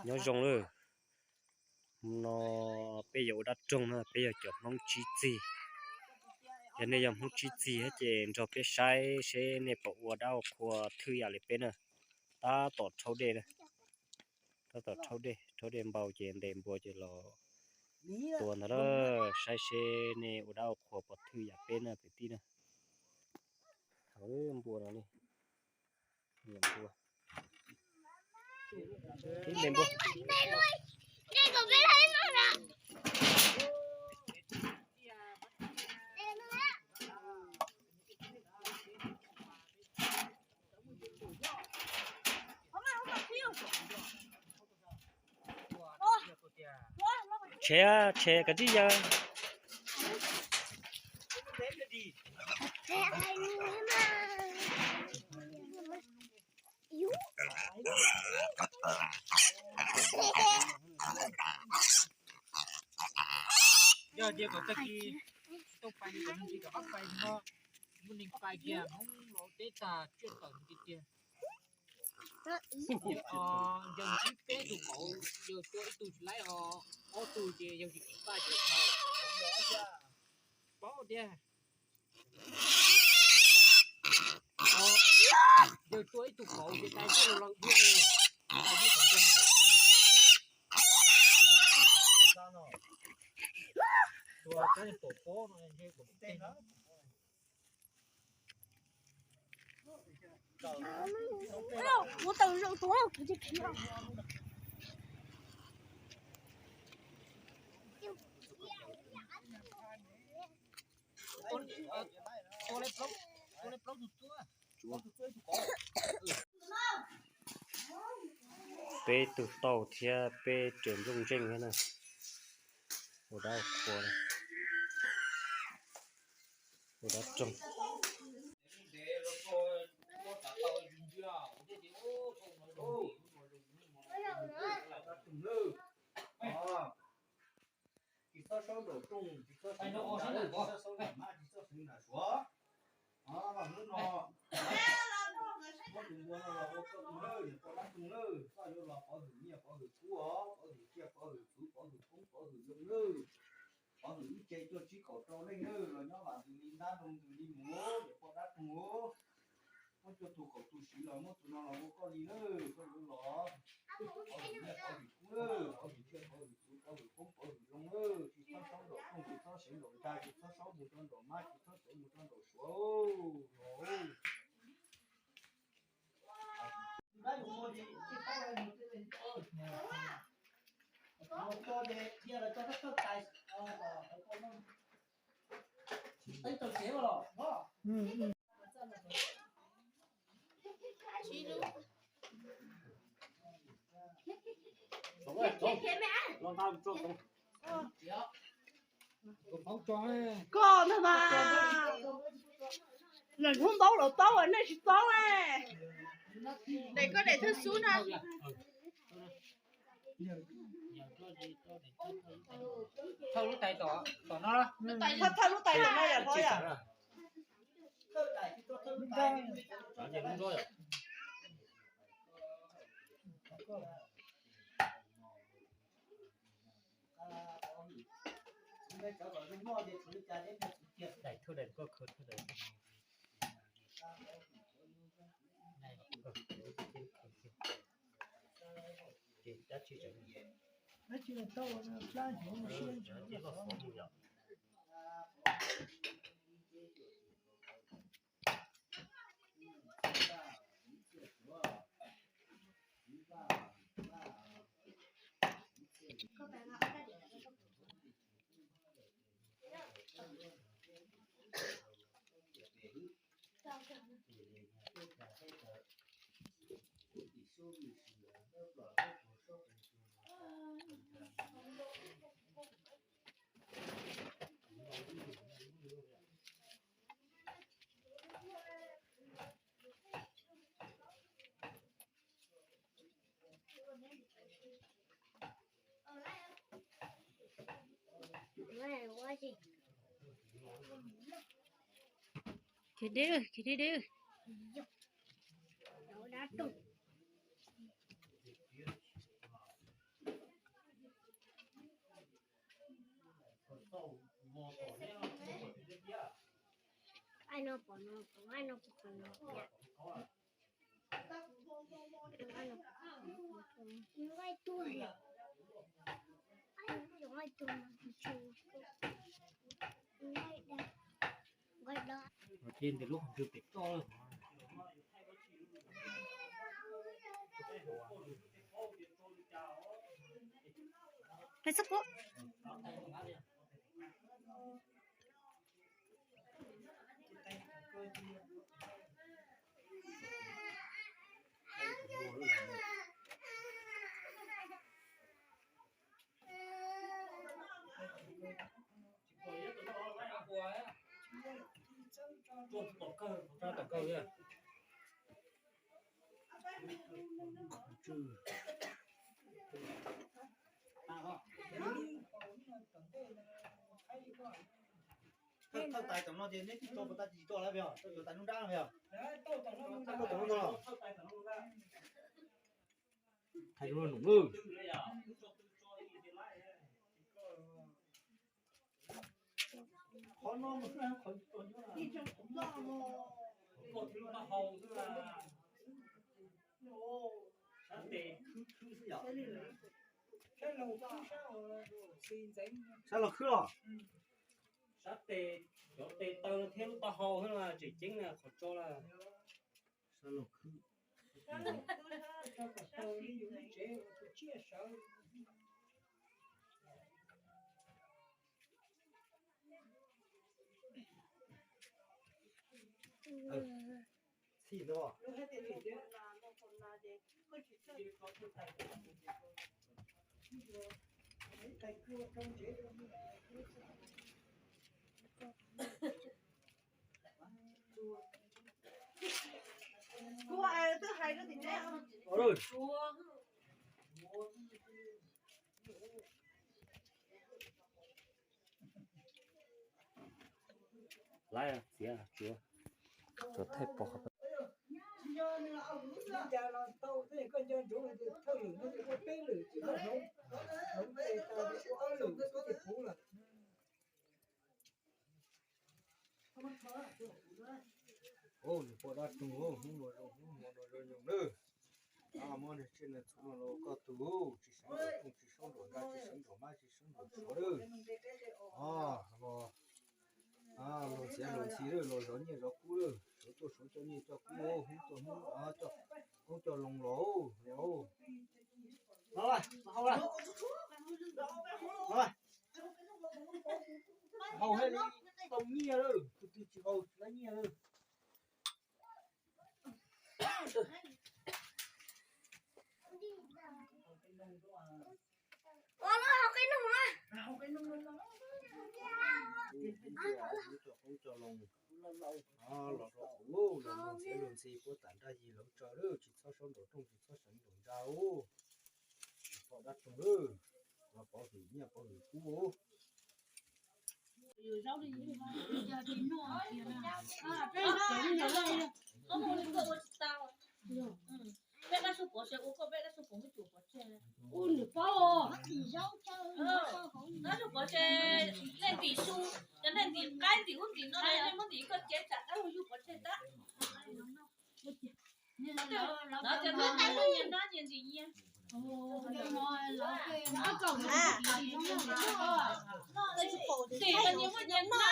Nyob zoo lawm. No peb yog ua dab roog na, peb yog cov Hmoob tsib txig. Yog nej yog Hmoob tsib txig thiab ces nrog peb saib seb nej puas ua dab ua qhua thwj yam li peb na. Tab tom rhaub dej, tab tom rhaub dej, rhaub dej npau ces ntes npua ces los tua ntag na. Saib seb nej ua dab ua qhua puas thwj yam peb na kwv tij na. Thaum npua no li, npua, npua. Tshem, tshem kav tsij yawg. Yog tias kom tag kis tsis tau pais li, kom neeg tsis kom pais no, muaj neeg pais kiag Hmoob los teb tag tsiaj tawm tiag tiag. Yawg ntsib peb tug kauv, yawg tua ib tug tsis laib os, ob tug ces yawg tsis kam paj ces paub tiag. Yawg tua ib tug kauv ces dai tsiaj laus laus duaj. Peb tug tauj thiab peb riam nplooj ntseej thiab na. Ua dab qhua, ua dab roog. Tsis txhob saub nraum rooj, tsis txhob saub nraum mab, tsis txhob saub nraum suav. Hnub no muab tus npua no los ua koj tus lawm, niam poj dab roog lawm, koj yuav los pov hwm nyiaj pov hwm kub os, pov hwm tsiaj pov hwm txhuv pov hwm koob pov hwm loo lawm, pov hwm ib ce cuaj tsib kaum rau leej lawm, los nyob vam ntws li ntab nroo ntws li mus, niam poj dab roog. Muab cuaj tug kaum tug siv los muab tus no los ua koj li lawm, koj yuav los pov hwm nyiaj pov hwm kub lawm, pov hwm tsiaj pov hwm txhuv pov hwm koob pov hwm loo lawm, tsis txhob saub nraum rooj, tsis txhob seev nraum ntsa, tsis txhob saub mus rau nraum mab, tsis txhob saub mus rau nraum suav. Koj ntag mas, lawv hnub npaub lawv paub, nej tsis paub ne. Daim koj daim thawj xub na. Thawj lub tais tom no, thawj lub tais tom no yom, thawj yom. Daim thawj daim koj khawb thawj daim. Khiav deb, khiav deb deb. Dab roog. Ai no pom no, pom ai no pom no. Nqaij tuag, nqaij tuag, nqaij tuag. Ces ntawm lub qhov ntws pem toj. Peb xub pub. Thawj tais tom no ces neb twb tso puas tag tsis tso lawm, tau cov tais nruab nrab no. Hais lus num. Qhov no mas qhov sab tes khwb khwb xwb yom. Sab laug khwb los? Sab tes, cov tes taw thiab lub taub hau xwb mas tseem ceeb na, qhov tso lawm. Sab laug khwb. Txhij no. Lawv txiav tsuav, tsuav thaij pov qhov. Nws pom dab tsi, hnub no zoo, hnub no zoo nyoos na. Muab niag tsiaj niag txhu no los koj tug, tsis seev nraum tooj, tsis seev nraum dab, tsis seev nraum mab, tsis seev nraum tsov lawm. Los, los txiav los ntxhi lawm, los zov nyiaj zov kub lawm, sawv tuaj sawv coj nyiaj coj kub, hnub coj hnub, coj qoob coj loo los. Los, los hau lawm. Hau hais li tau nyiaj lawm, tus twg tsis hau tsis tau nyiaj lawm. Ua, lawv hau qe noog na. Coj qoob coj loo los rau kuv, los ntxhi los ntxhi puab tam nraj yig lawv tsaws lawm, tsis txhob saub nraum rooj, tsis txhob seev nraum ntsa os. Pom dab tsi lawm, los pov hwm nyiaj pov hwm kub. Ua nws paub. Dab tsi pov tseg, nej ntim su, cov nej ntim qaib ntim ub ntim no, nej muab ntim koj cev tsam dab laug yug pov tseg tab. Ntim nyias muaj nyias nab.